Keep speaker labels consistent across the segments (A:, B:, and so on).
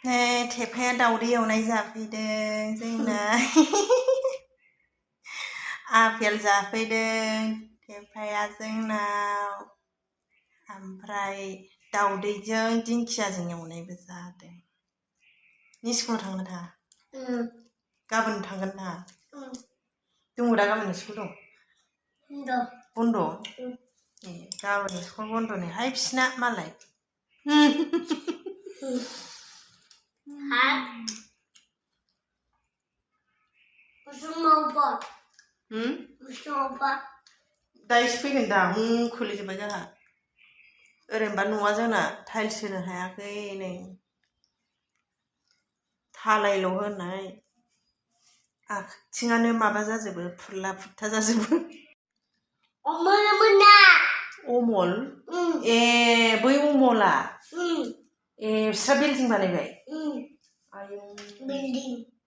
A: नै थेफाया दावदै एवनाय जाफैदों जोंना आपेल जाफैदों थेफाया जोंनाव ओमफ्राय दावदैजों दिंखियाजों एवनायबो जादों। स्कुलाव थांगोन ना थाङा? गाबोन थांगोन ना? दङ दा गाबोन स्कुल दं? बन्द'? ए गाबोन स्कुल बन्द'नोहाय बिसिना मालाय। दायोसो फैगोन दा खुलिजोब्बाय जोंहा। ओरैनोबा न'आ जोंना टाइल्स होनो हायाखै नै थालायल' होनाय आथिङानो माबा जाजोबो फुरला फुरथा जाजोबो। अमल? ए बै अमला? ए बिस्रा बिल्डिं बानायबाय? आयौ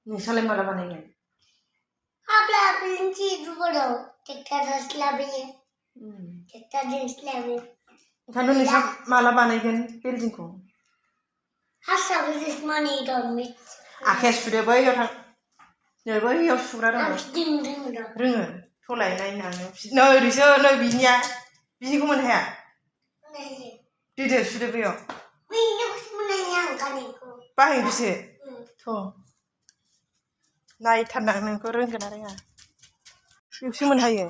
A: नोंस्रालाय माला बानायगोन? ओंखायनोथ' नोंस्रा माला बानायगोन बिल्डिंखौ? आखाइया सुदो बैयाव थां नै बैयाव सुग्रा दङ। रोङो थलाय नायनानै नै ओरैसो नै बिनिया बिनिखौ मोननो हाया? दोदो सुदो बैयाव बाहायनोसो थ' नायथारनां नोंखौ रोंगोन ना रोङा बेयावसो मोनहायो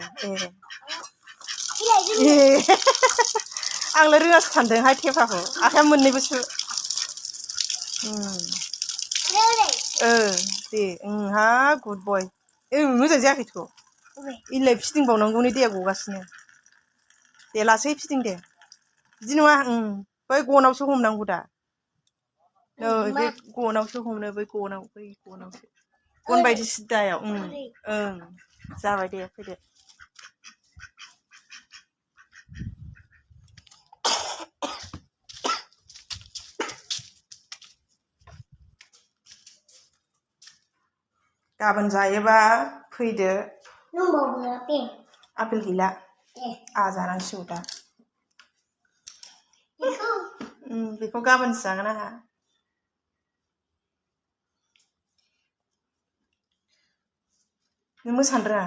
A: ए आंलाय रोङासो सानदोंहाय थेफाखौ आखाइया मोननैबो सु दे हा गुड बय मोजां जायाखैथ' इलाय फिदिंबावनांगौनि दैया गगासिनो दे लासै फिदिं दे बिदि नङा बै गनावसो हमनांगौ दा नै बे गनावसो हमनो बै गनावसो गन बायदि सिद्दायाव जाबाय दे फैदो गाबोन जायोबा फैदो आपेल गैला आहा जानांसिगौ दा बेखौ गाबोनसो जागोन आंहा नों मोसानो रोङा